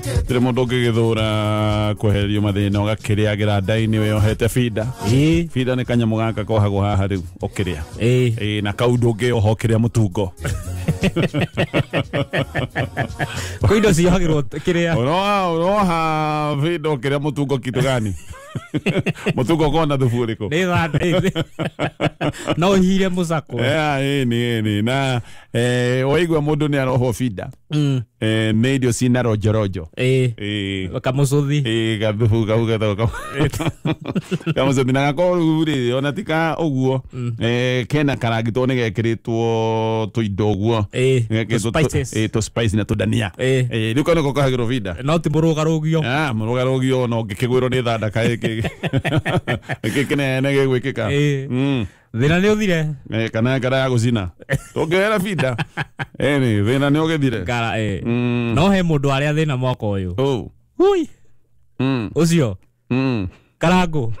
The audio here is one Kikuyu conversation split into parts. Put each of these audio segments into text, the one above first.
Tiri mundu ũngĩgĩthũra kwehererio mathĩna ũgakĩrĩagĩra nda-inĩ wĩyohete binda. Binda nĩ kanyamũ gaka kohagwo haha rĩu ũkĩrĩa. Ĩĩ, na kau ndũngĩoha ũkĩrĩa mũtungo. Kwĩ indo ciohagĩrwo kĩrĩa. Ũroha binda ũkĩrĩa mũtungo kitu gani? Mũtungo ũkoragwo na thubu ũrĩkũ? Nĩ thanda no ũhire mũcakwe. Ĩni ĩni na waigua mũndũ nĩ arohwo binda. Nĩ irio cina ronjoronjo. Ĩĩ. Kamũcũthi. Ĩĩ, gathubu kau getagwo kamũcũthi na gakorwo rĩu rĩ ona ti ka ũguo, kena karangi tondũ nĩ gekĩrĩtwo tũindo ũguo. Gekĩrĩtwo Tũ spices. Tũ spice na tũndania. Rĩu kau nĩko kahagĩrwo binda. No ti mũrũgarũgio. Ah, mũrũgarũgio ona ũngĩkĩgwĩrwo nĩ thanda kaĩ gĩkĩ kĩnene gĩgwĩkĩka. Thĩna nĩ ũthire. Kana ngara ya gũcina tũngĩoera binda ĩni thĩna nĩ ũgĩthire. Ngara. No he mũndũ arĩa thĩna mwaka ũyũ. Oh. Ui. Ũcio. Karangũ.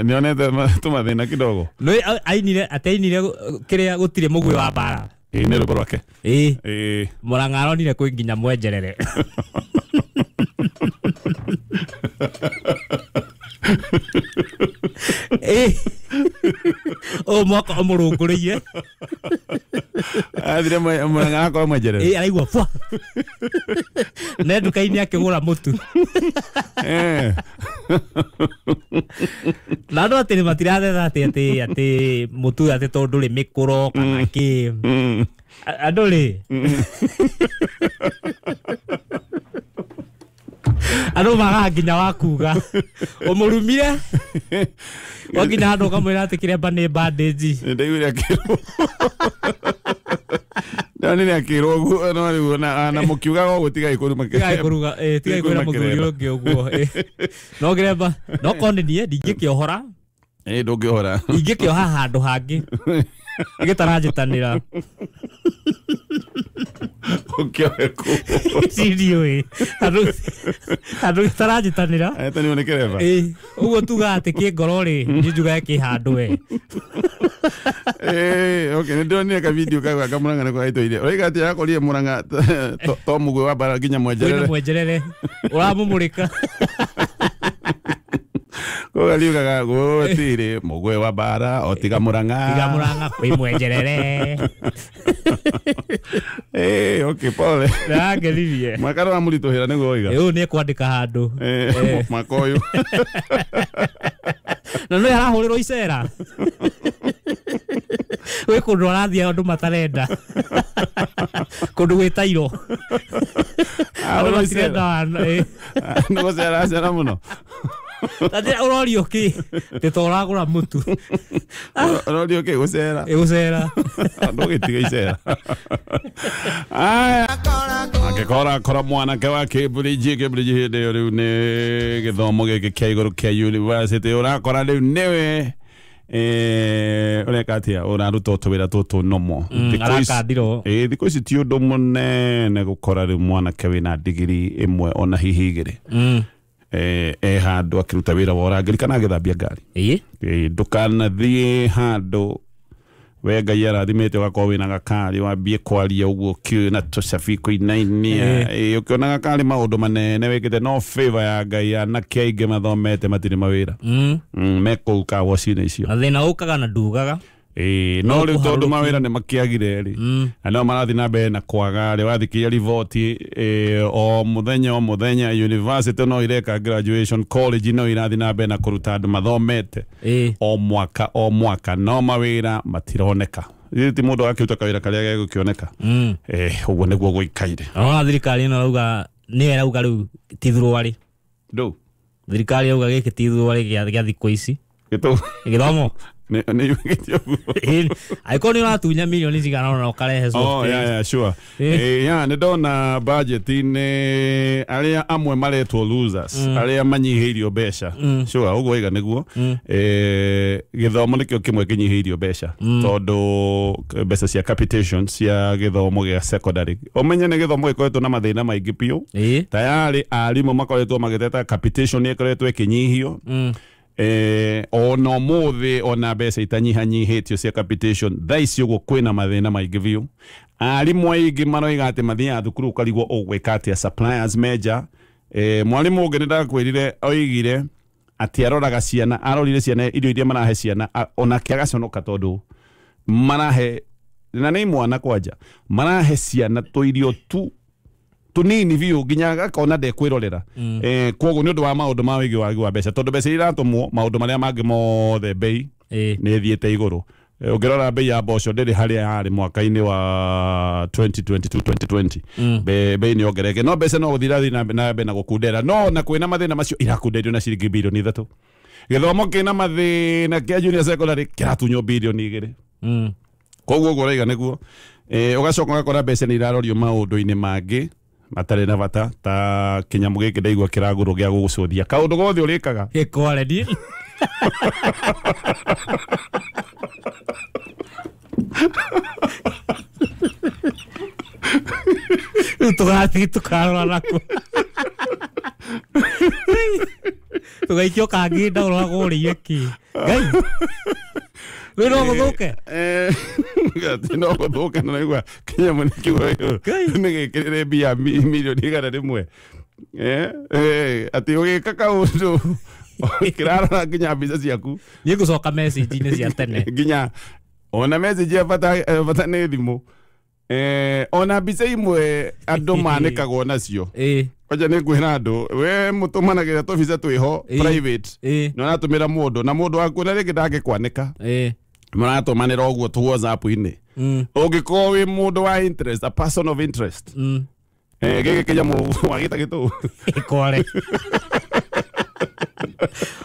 Nĩonete tũmathĩna kidogo. Nĩ ainire ateinire kĩrĩa gũtirĩ mũguĩ wa mbara. Ĩĩ, nĩ rwĩmbo rwake. Ĩĩ. Mũrang'a aronire kwĩ nginya mwenjerere. Ĩĩ. Ũyũ mwaka ũmũrũngũrĩirie. Athire Mũrang'a akorwo mwenjerere. Ĩĩ, araigua bwa. Ne nduka-inĩ akĩgũra mũtu. Na andũ atĩ matiratheta atĩ atĩ mũtu atĩ tondũ ndũrĩ mĩkũro kana kĩ. Andũ rĩ. Andũ magaga nginya wa kuga. Ũmũrumire. Wakinya handũ ũkamwĩra atĩ kĩremba nĩ bandage. Nĩ ndaiguire akĩrwo. Ndonire akĩrwo ũguo, no rĩu na mũkiugaga ũguo tigai kũruma Tigai kũruga, tigai kwĩra mũthuri ũngĩ ũguo. No kĩremba, no korwo nĩ niĩ ndingĩkĩohora. Ĩĩ, ndũngĩohora. Ingĩkĩoha handũ hangĩ. Gĩtaranjĩtanĩra. Ũkĩohe kũ? Ndiũĩ. Handũ gĩtaranjĩtanĩra. Ahetanirwo nĩ kĩremba. Ĩĩ, ũguo tugaga atĩ kĩ ngoro rĩ, niĩ njugaga kĩ handũ we. Ĩĩ, okay, nĩ ndĩronire ka video kau ga Mũrang'a nĩko gaitũire. Ũroiga atĩ arakorire Mũrang'a to mũguĩ wa mbara nginya mwenjerere. Kwĩna mwenjerere. Ũramũmũrĩka. Koguo riugaga gũtirĩ mũguĩ wa mbara o tiga Mũrang'a. Tiga Mũrang'a kwĩ mwenjerere. Ĩĩ, okay, pole. Ndĩrangenirie. Mwaka nĩ wamũritũhĩra nĩguo woiga. Ĩĩ, ũyũ nĩ ekwandĩka handũ. Mwaka ũyũ. Na nĩ arahũrĩrwo icera. Gwĩ kũndũ arathiĩ andũ matarenda. Kũndũ gwĩtairwo. Andũ matirenda wana. Nĩ gũcera acera mũno. Tati ũrorio kĩ? Tĩ to ũragũra mũtu. Ũrorio kĩ? Gũcera. Ĩ, gũcera. Ndũgĩtiga icera. Aya. Angĩkora kora mwanake wa Cambridge, Cambridge hĩndĩ ĩyo rĩu nĩ gĩthomo gĩkĩ kĩa igũrũ kĩa university ũrakora rĩu nĩwe ũreka atĩa? Ũraruta tũwĩra tũtũ nomo. Arakandirwo. Thikũ ici ti ũndũ mũnene gũkora rĩu mwanake wĩna ndigiri ĩmwe ona hihi igĩrĩ. Handũ akĩruta wĩra wa ũrangĩri kana agĩthambia ngari. Ndũkanathiĩ handũ we Ngai arathimĩte ũgakorwo wĩna gakari wambie kwaria ũguo ũkĩũĩ na tũcabi kũinainia. Ũkĩona gakari maũndũ manene wĩkĩte no favor ya Ngai anake aingĩ mathomete matirĩ mawĩra. Me kũu kawoci-inĩ icio. Na thĩna ũkaga na ndugaga. No rĩu tondũ mawĩra nĩ makĩagire rĩ, na no marathiĩ na mbere na kwaga rĩ, wathikĩria riboti o mũthenya o mũthenya university no ireka graduation, college no irathiĩ na mbere na kũruta andũ mathomete o mwaka o mwaka, no mawĩra matironeka. Rĩu ti mũndũ akĩruta kawĩra karĩa gegũkĩoneka. Ũguo nĩguo gũikaire. Ona thirikari ĩno ĩrauga nĩyo ĩrauga rĩu ti thurwarĩ. Ndũ? Thirikari ĩrauga gĩkĩ ti thurwarĩ gĩa thikũ ici. Gĩtũ? Gĩthomo. Nĩ yugĩte ũguo. Angĩkorwo nĩ ũratunya mirioni cigana ũna ũkarehe Oh, soft. yeah, yeah, sure. Yeah, nĩ ndona budget-inĩ arĩa amwe maretwo losers, arĩa manyihĩirio mbeca. Sure, ũguo waiga nĩguo. Gĩthomo nĩkĩo kĩmwe kĩnyihĩirio mbeca. Tondũ mbeca cia capitation cia gĩthomo gĩa secondary. Ũmenye nĩ gĩthomo gĩkoretwo na mathĩna maingĩ biũ. Tayari arimũ makoretwo magĩteta capitation ĩkoretwo ĩkĩnyihio. Ona ũmũthĩ ona mbeca itanyihanyihĩtio cia capitation thaa ici ũguo kwĩna mathĩna maingĩ biũ. Arimũ aingĩ maroiga atĩ mathiaga thukuru ũkarigwo ũgwĩka atĩa, suppliers meja. Mwarimũ ũngĩ nĩndakwĩrire oigire atĩ aroraga ciana, arorire ciana irio iria marahe ciana, onake agaconoka tondũ marahe, na nĩ mwana kwanja, marahe ciana tũirio tu tunini biũ nginya agakona ndekwĩrorera. Koguo nĩ ũndũ wa maũndũ ma wĩigi wagi wa mbeca, tondũ mbeca iria iratũmwo maũndũ marĩa mangĩ mothe bei nĩ ĩthiĩte igũrũ. Ũngĩrora bei ya mboco ndĩrĩ harĩa yarĩ mwaka-inĩ wa 2022 2020. Bei nĩ yongerereke, no mbeca no gũthiĩ irathiĩ na mbere na gũkundera, no na kwĩna mathĩna macio irakunderio na ciringi birioni 3. Gĩthomo kĩna mathĩna kĩa junior secondary kĩratunywo birioni 2. Koguo ũguo ũraiga nĩguo. Ũgacoka ũgakora mbeca nĩ irarorio maũndũ-inĩ mangĩ matarĩ na bata, ta kĩnyamũ gĩkĩ ndaigua kĩragũrwo gĩa gũgũcũthia kaũndũ gothe ũrĩkaga gĩkware ndi rĩu tũgathiĩ tũkarora nako tũgaikio kangĩ ndaũrora gũrĩire kĩ ngai rĩu no gũthũke. No gũthũke na naigua kĩnyamũ nĩkĩu nĩ gĩkĩrĩre mbia mirioni 100. Atĩ ũgĩka kaũndũ kĩrarora nginya mbica ciaku. Niĩ ngũcoka message-inĩ cia tene nginya ona message ya bata bata nĩ thimũ. Ona mbica imwe andũ manĩkagwo nacio. Kwanja nĩ ngwĩra andũ we mũtũmanagĩra tũbica twĩho private na ũratũmĩra mũndũ na mũndũ waku na rĩngĩ ndangĩkwanĩka, mũratũmanĩra ũguo tu WhatsApp-inĩ. Ũngĩkorwo wĩ mũndũ wa interest, a person of interest, gĩkĩ kĩnyamũ wagĩta gĩtũ gĩkware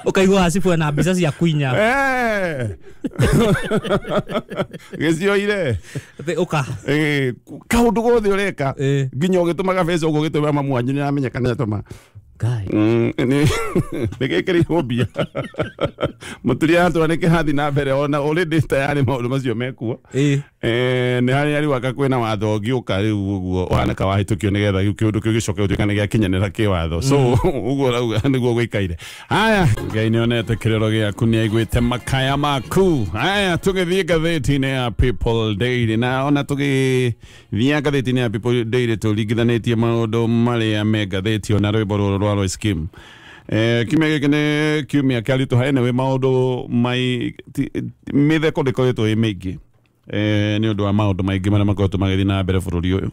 ũkaigua Hasifu na mbica cia kuinya gĩcioire ũka kaũndũ gothe ũreka nginya ũgĩtũmaga mbeca ũguo ũgĩtũmĩra mamu wanyu nĩaramenya kana nĩatũma. Nĩ gĩkĩrĩirwo mbia mũturia atũra nĩ kĩrathiĩ na mbere ona already tayari maũndũ macio mekuo. Nĩ harĩa rĩu anga kwĩna watho ũngĩũka rĩu ũguo ũhanĩka wahĩtũkio nĩgetha kĩũndũ kĩu gĩcoke gũtuĩka nĩ gĩakinyanĩra kĩwatho. So ũguo ũrauga nĩguo gũikaire. Haya, Ngai nĩonete kĩrĩro gĩaku nĩaiguĩte makaya maku. Haya, tũgĩthiĩ ngathĩti-inĩ ya People Daily, na ona tũgĩthiĩ ngathĩti-inĩ ya People Daily tũringithanĩtie maũndũ marĩa me ngathĩti ona rwĩmbo rũrũ rwa Royce Kim. Kiumia gĩkĩ nĩ kiumia kĩaritũha, anyway maũndũ mĩtheko ndĩkoretwo ĩ mĩingĩ nĩ ũndũ wa maũndũ maingĩ marĩa makoretwo magĩthiĩ na mbere bũrũri ũyũ.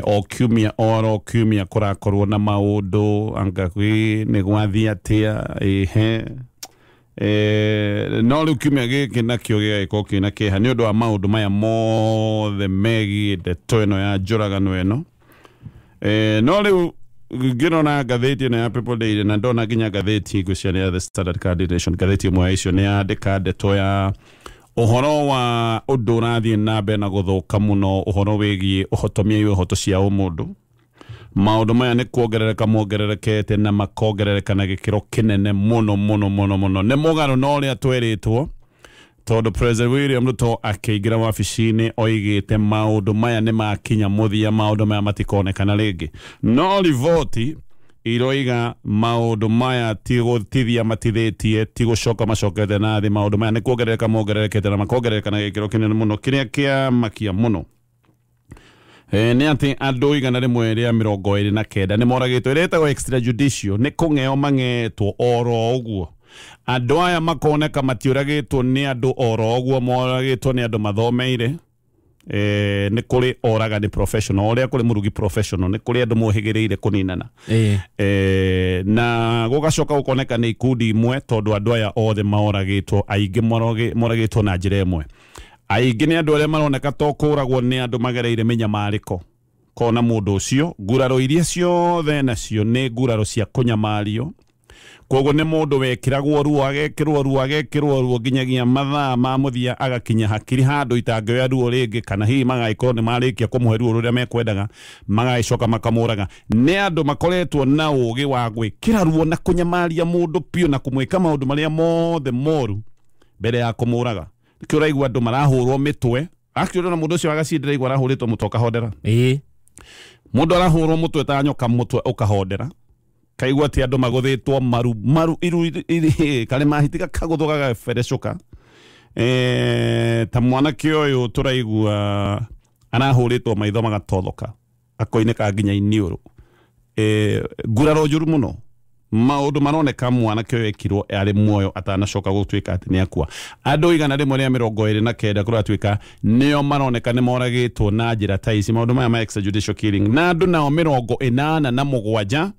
O kiumia oro kiumia kũrakorwo na maũndũ anga kwĩ nĩ gwathiĩ atĩa ĩhe. No rĩu kiumia gĩkĩ nakĩo gĩgagĩkorwo kĩna kĩeha nĩ ũndũ wa maũndũ maya mothe megiĩ ndeto ĩno ya njũragano ĩno. No rĩu ngĩrona ngathĩti ĩno ya People Daily na ndona nginya ngathĩti ngwĩciria ya The Standard Card Nation, ngathĩti ĩmwe ya icio nĩ yandĩka ndeto ya ũhoro wa ũndũ ũrathiĩ na mbere na gũthũka mũno, ũhoro wĩgiĩ ũhotomia wa ihoto cia ũmũndũ. Maũndũ maya nĩ kuongerereka mongererekete na makongerereka na gĩkĩro kĩnene mũno mũno mũno mũno. Nĩ mũgarũ na ũrĩa twerĩtwo, tondũ President William Ruto akĩingĩra wabici-inĩ oigĩte maũndũ maya nĩ makinya mũthia, maũndũ maya matikonekana rĩngĩ. No riboti iroiga maũndũ maya ti gũtithia matithĩtie, ti gũcoka macokete na thĩ, maũndũ maya nĩ kuongerereka mongererekete na makongerereka na gĩkĩro kĩnene mũno. Kĩrĩa kĩamakia mũno nĩ atĩ andũ 129 nĩ moragĩtwo, ĩrĩa ĩtagwo extrajudicial, nĩ kũng'eo mang'etwo oro ũguo. Andũ aya makoneka matiũragĩtwo nĩ andũ oro ũguo, moragĩtwo nĩ andũ mathomeire. Nĩ kũrĩ oragani professional, ũrĩa kũrĩ mũrugi professional, nĩ kũrĩ andũ mohĩgĩrĩire kũninana. Na gũgacoka gũkoneka nĩ ikundi imwe, tondũ andũ aya othe moragĩtwo, aingĩ moragĩtwo na njĩra ĩmwe. Aingĩ nĩ andũ arĩa maroneka to kũragwo nĩ andũ magereire mĩnyamarĩko kona mũndũ ũcio, nguraro iria ciothe nacio nĩ nguraro cia kũnyamario. Koguo nĩ mũndũ wekĩragwo ruo, agekĩrwo ruo, agekĩrwo ruo nginyagia mathaa ma mũthia agakinya hakiri handũ itangĩoya ruo rĩngĩ, kana hihi magagĩkorwo nĩ marĩkia kũmũhe ruo rũrĩa mekwendaga, magagĩcoka makamũraga. Nĩ andũ makoretwo na ũgĩ wa gwĩkĩra ruo na kũnyamaria mũndũ biũ na kũmwĩka maũndũ marĩa mothe moru mbere ya kũmũraga. Nĩkĩo ũraigua andũ marahũrwo mĩtwe. Actually ona mũndũ ũcio agacindĩra igua arahũrĩtwo mũtwe ũkahondera. Mũndũ arahũrwo mũtwe ta nyoka mũtwe ũkahondera. Kaigua atĩ andũ magũthĩtwo maru maru iru karĩ mahitiga kagũthũka gaberecũka. Ta mwanake ũyũ tũraigua arahũrĩtwo maitho magatothoka akoinĩka nginya iniũrũ. Nguraro njũru mũno, maũndũ maroneka mwanake ũyũ ekirwo arĩ muoyo atanacoka gũtuĩka atĩ nĩ akua. Andũ 129 kũratuĩka nĩo maroneka nĩ moragĩtwo na njĩra ta ici, maũndũ maya ma extrajudicial killing, na andũ nao 87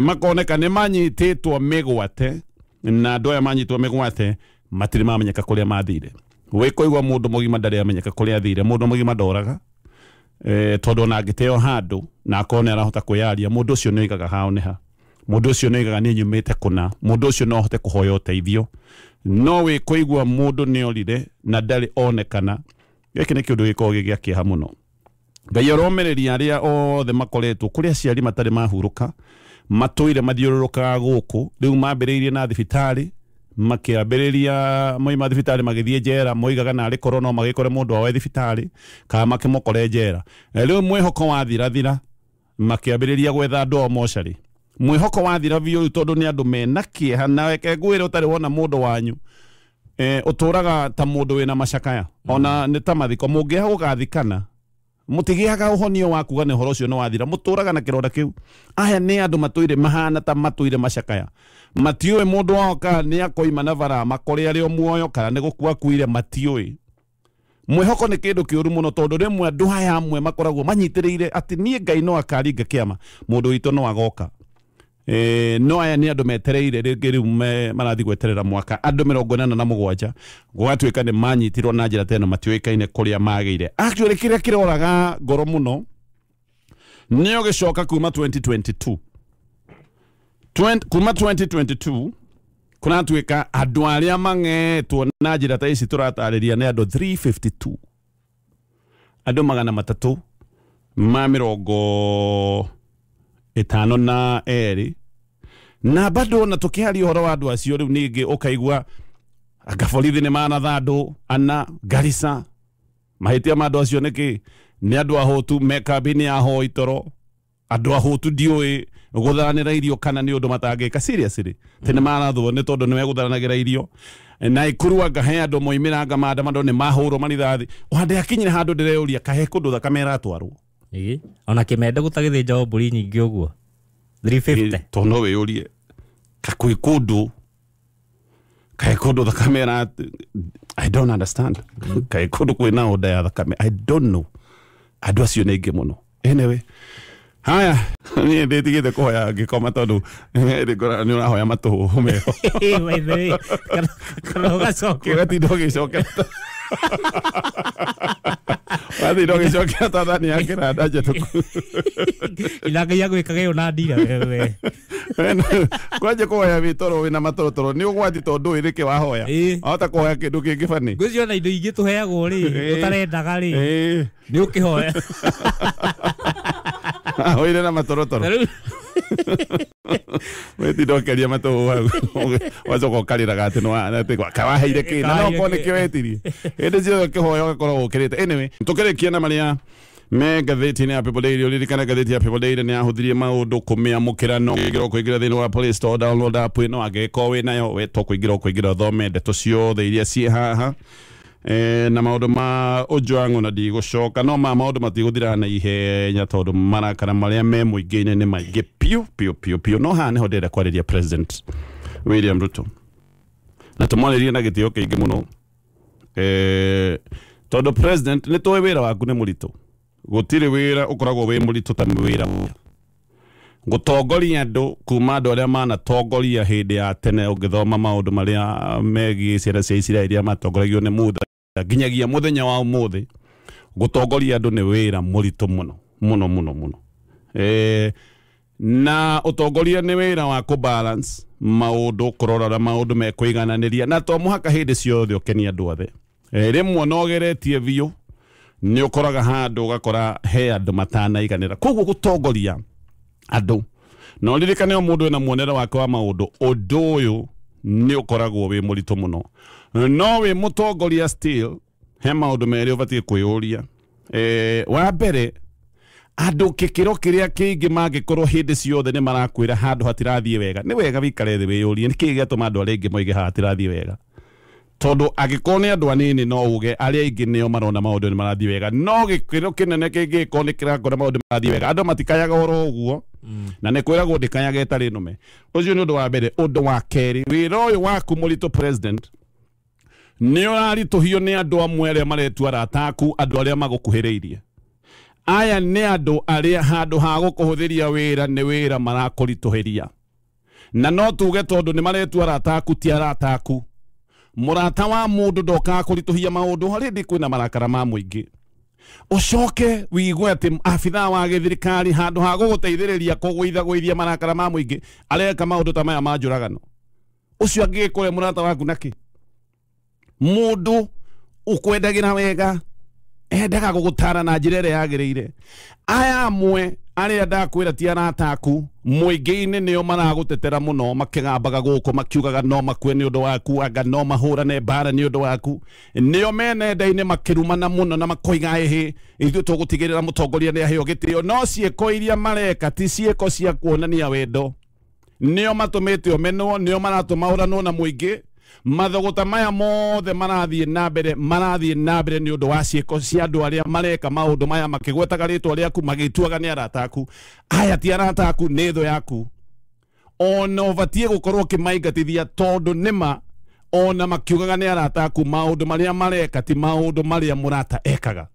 makoneka nĩ manyitĩtwo mĩgwate, na andũ aya manyitwo mĩgwate matirĩ mamenyeka kũrĩa mathire. Wĩkũigua mũndũ mũgima ndarĩ amenyeka kũrĩa athire, mũndũ mũgima ndoraga tondũ ona angĩteo handũ na akorwo nĩ arahota kwĩyaria, mũndũ ũcio nĩ oigaga hao nĩ ha, mũndũ ũcio nĩ oigaga nĩ nyumĩte kũna, mũndũ ũcio no ahote kũhoya ũteithio. No wĩkũigua mũndũ nĩ orire na ndarĩ onekana, gĩkĩ nĩ kĩũndũ gĩkoragwo gĩ gĩa kĩeha mũno. Ngai aromereria arĩa othe makoretwo kũrĩ aciari matarĩ mahurũka, matũire mathiũrũrũkaga gũkũ, rĩu mambĩrĩirie na thibitarĩ, makĩambĩrĩria moima thibitarĩ magĩthiĩ njera, moigaga narĩ korwo no magĩkore mũndũ wao e thibitarĩ kana makĩmũkore njera. Rĩu mwĩhoko wathirathira makĩambĩrĩria gwetha andũ ao mocarĩ. Mwĩhoko wathira biũ rĩu tondũ nĩ andũ mena kĩeha, na reke ngwĩre ũtarĩ wona mũndũ wanyu ũtũraga ta mũndũ wĩna macakaya, ona nĩ ta mathiko mũngĩaga gũgathikana mũtigĩaga ũhonio wa kuga nĩ ũhoro ũcio nĩ wathira, mũtũraga na kĩronda kĩu. Aya nĩ andũ matũire mahana ta matũire macakaya, matiũĩ mũndũ wao kana nĩ akoima na bara makore arĩ o muoyo kana nĩ gũkua akuire, matiũĩ. Mwĩhoko nĩ kĩndũ kĩũru mũno tondũ rĩmwe andũ aya amwe makoragwo manyitĩrĩire atĩ niĩ Ngai no akaringa kĩama, mũndũ witũ no agoka. No aya nĩ andũ metereire rĩngĩ rĩu marathiĩ gweterera mwaka. Andũ 87 gwatuĩka nĩ manyitirwo na njĩra ta ĩno, matiũĩkaine kũrĩa magĩire. Actually kĩrĩa kĩroraga ngoro mũno nĩ ũgĩcoka kuma 2022 kuma 2022 kũratuĩka andũ arĩa mang'etwo na njĩra ta ici tũratarĩria nĩ andũ 352, andũ 352 na bado na tukiaria ũhoro wa andũ acio rĩu ningĩ ũkaigua anga borithi nĩ manatha andũ ana Garissa. Mahĩtia ma andũ acio nĩkĩ? Nĩ andũ ahũtu me kambĩ-inĩ ya hoi toro, andũ ahũtu ndiũĩ gũtharanĩra irio kana nĩ ũndũ matangĩka seriously, tĩ nĩ marathwo nĩ tondũ nĩ megũtharanagĩra irio. Na Ikuru anga he andũ moimĩranga maandamano nĩ mahũrwo marithathi, ona ndĩakinyire handũ ndĩreyũria kahe kũndũ thakame ĩratwarwo. Ona kĩmende gũtagĩthĩnjagwo mbũri nyingĩ ũguo 350, tondũ no wĩyũrie kakwĩ kũndũ kaĩ kũndũ thakame ĩra, I don't understand. Kaĩ kũndũ kwĩna onda ya thakame, I don't know. Andũ acio nĩ aingĩ mũno. Anyway, haya niĩ ndĩtigĩte kũhoya ngĩkoma tondũ nĩ ũrahoya matũhũhũ meho kana ũgacoka ũgatinda ũgĩcokera watinda ũgĩcokera ta thani ya kĩranda njhetũku. Ina Ngai agwĩkaga ĩyo na ndira wewe. Kwanja kũhoya wĩ toro wĩna matorotoro nĩ ũgwati tondũ ndũĩ nĩkĩ wahoya, wahota kũhoya kĩndũ kĩngĩ bani. Ngwĩciria ona indo ingĩ tũheagwo rĩ ũtarendaga rĩ nĩ ũkĩhoya ahoire na matorotoro wetinda ũkĩaria matũhũhũ hau wacoka ũkarĩraga atĩ kawaheire kĩ na no okorwo nĩkĩo wetirie hĩndĩ ciothe ũkĩhoya ũgakorwo ũkĩrĩte. Anyway, tũkĩrĩkia na marĩa me ngathĩti-inĩ ya People Daily, ũririkane ngathĩti ya People Daily nĩ yahũthirie maũndũ kũmĩamũkĩra, no ũkĩingĩra ũkũingĩra thĩinĩ wa Play Store, download app ĩno, angĩgĩkorwo wĩ nayo we to kũingĩra ũkũingĩra ũthome ndeto ciothe iria ciĩ haha na maũndũ ma Ojwang na ndigũcoka, no ma maũndũ matigũthira na ihenya tondũ marakara marĩa me mũingĩ-inĩ nĩ maingĩ piũ piũ piũ piũ. No haha nĩho ndĩrenda kwarĩria President William Ruto, na tũmwarĩrie na gĩtĩo kĩingĩ mũno tondũ President nĩ tũĩ wĩra waku nĩ mũritũ. Gũtirĩ wĩra ũkoragwo wĩ mũritũ ta wĩra gũtongoria andũ kuma andũ arĩa manatongoria hĩndĩ ya tene. Ũngĩthoma maũndũ marĩa megiĩ ciana cia Isiraeli arĩa matongoragio nĩ Mutha nginyagia mũthenya wa ũmũthĩ, gũtongoria andũ nĩ wĩra mũritũ mũno mũno mũno mũno. Na ũtongoria nĩ wĩra wa kũbalance maũndũ, kũrora ũrĩa maũndũ mekũigananĩria, na to mũhaka hĩndĩ ciothe ũkenie andũ othe. Rĩmwe no ũgeretie biũ nĩ ũkoraga handũ ũgakora he andũ matanaiganĩra. Koguo gũtongoria andũ, na ũririkane o mũndũ ena muonere wake wa maũndũ, ũndũ ũyũ nĩ ũkoragwo wĩ mũritũ mũno. No wĩ mũtongoria still he maũndũ merĩ ũbatiĩ kwĩyũria. Wa mbere, Andũ gĩkĩro kĩrĩa kĩingĩ mangĩkorwo hĩndĩ ciothe nĩ marakwĩra handũ hatirathiĩ wega, nĩ wega wĩikare thĩ wĩyũrie nĩkĩĩ gĩatũma andũ arĩa aingĩ moige haha hatirathiĩ wega. Tondũ angĩkorwo nĩ andũ anini no uge arĩa aingĩ nĩo marona maũndũ nĩ marathiĩ wega, no gĩkĩro kĩnene kĩngĩkorwo nĩ kĩrakora maũndũ marathiĩ wega, andũ matikayaga oro ũguo, na nĩ kwĩragwo ndĩkayaga ĩtarĩ nũme. Ũcio nĩ ũndũ wa mbere. Ũndũ wa kerĩ, wĩra ũyũ waku mũritũ president nĩ ũraritũhio nĩ andũ amwe arĩa maretua arata aku, andũ arĩa magũkuhĩrĩirie. Aya nĩ andũ arĩa handũ ha gũkũhũthĩria wĩra nĩ wĩra marakũritũhĩria, na no tuge tondũ nĩ maretua arata aku ti arata aku. Mũrata wa mũndũ ndokaga kũritũhia maũndũ, harĩ kwĩna marakara ma mũingĩ. Ũcoke wigue atĩ abithaa wa gĩthirikari handũ ha gũgũteithĩrĩria kũgũithagũithia marakara ma mũingĩ areka maũndũ ta maya ma njũragano. Ũcio angĩgĩkũre mũrata waku nakĩ? Mũndũ ũkwendagĩra wega endaga gũgũtara na njĩra ĩrĩa yagĩrĩire. Aya amwe arĩa ndakwĩra ti arata aku mũingĩ-inĩ nĩo maragũtetera mũno, makĩgambaga gũkũ makiugaga no makue nĩ ũndũ waku, anga no mahũrane mbara nĩ ũndũ waku. Nĩo me nenda-inĩ makĩrumana mũno na makoiga ĩhĩ ithuĩ tũgũtigĩrĩra mũtongoria nĩ aheo gĩtĩo, no ciĩko iria mareka ti ciĩko cia kuonania wendo. Nĩo matũmĩte ũmenwo, nĩo maratũma ũranwo na mũingĩ. Mathogota maya mothe marathiĩ na mbere, marathiĩ na mbere nĩ ũndũ wa ciĩko cia andũ arĩa mareka maũndũ maya makĩgwetaga rĩtwa rĩaku, magĩtuaga nĩ arata aku. Aya ti arata aku, nĩ thũ yaku. Ona ũbatiĩ gũkorwo ũkĩmaingatithia tondũ nĩma ona makiugaga nĩ arata aku, maũndũ marĩa mareka ti maũndũ marĩa mũrata ekaga.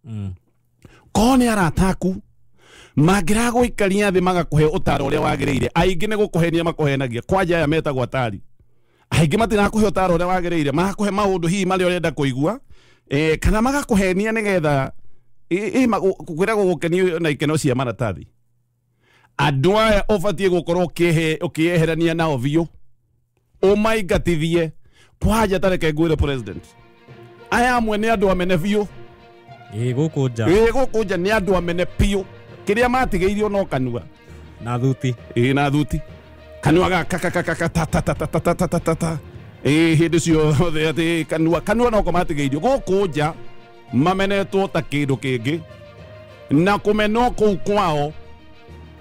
Korwo nĩ arata aku mangĩragũikaria thĩ magakũhe ũtaro ũrĩa wagĩrĩire, aingĩ nĩ gũkũhenia makũhenagia. Kwanja aya metagwo atari, aingĩ matirakũhe ũtaro ũrĩa wagĩrĩire, marakũhe maũndũ hihi marĩa ũrenda kũigua, kana magakũhenia nĩgetha kwĩragwo gũkenio na ikeno cia maratathi. Andũ aya ũbatiĩ gũkorwo ũkĩeherania nao biũ, ũmaingatithie. Kwanja ta reke ngwĩre president, aya amwe nĩ andũ amene biũ. Ĩĩ gũkũ nja, ĩĩ gũkũ nja nĩ andũ amene biũ, kĩrĩa matigĩirio no kanua na thuti. Ĩĩ na thuti, kanua gaka ka ka ka ta ta ta ta ta ta ta ta ta. Ĩĩ hĩndĩ ciothe atĩ kanua kanua noko matigĩirio. Gũkũ nja mamenetwo ta kĩndũ kĩngĩ, na kũmenwo kũu kwao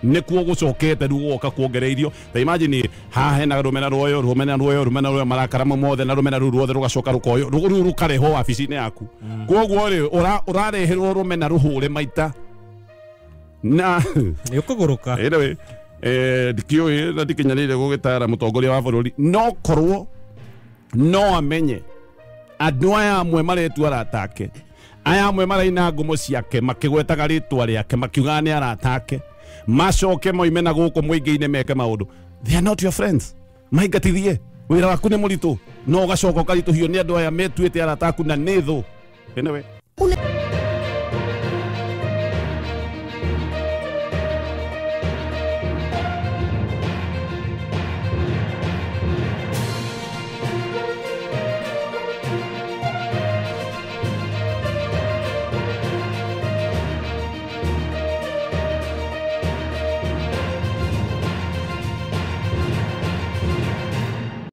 nĩkuo gũcokete rĩu gũgoka kuongereirio. Ta imagine haha hena rũmena rwoyo, rũmena rwoyo, rũmena rwoyo, marakara mau mothe na rũmena rũu ruothe rũgacoka rũkoywo, rũu rũkarehwo wabici-inĩ yaku. Koguo rĩ ũrareherwo rũmena rũhũre maita na nĩ ũkũgũrũka. Anyway, ndikĩũĩ na ndikinyanĩire gũgĩtara mũtongoria wa bũrũri, no korwo no amenye andũ aya amwe maretua arata ake, aya amwe maraina ngumo ciake makĩgwetaga rĩtwa rĩake makiugaga nĩ arata ake, macoke moime na gũkũ mũingĩ-inĩ meke maũndũ. They are not your friends. Maingatithie, wĩra waku nĩ mũritũ, no ũgacoka ũkaritũhio nĩ andũ aya metuĩte arata aku na nĩ thũ. Anyway.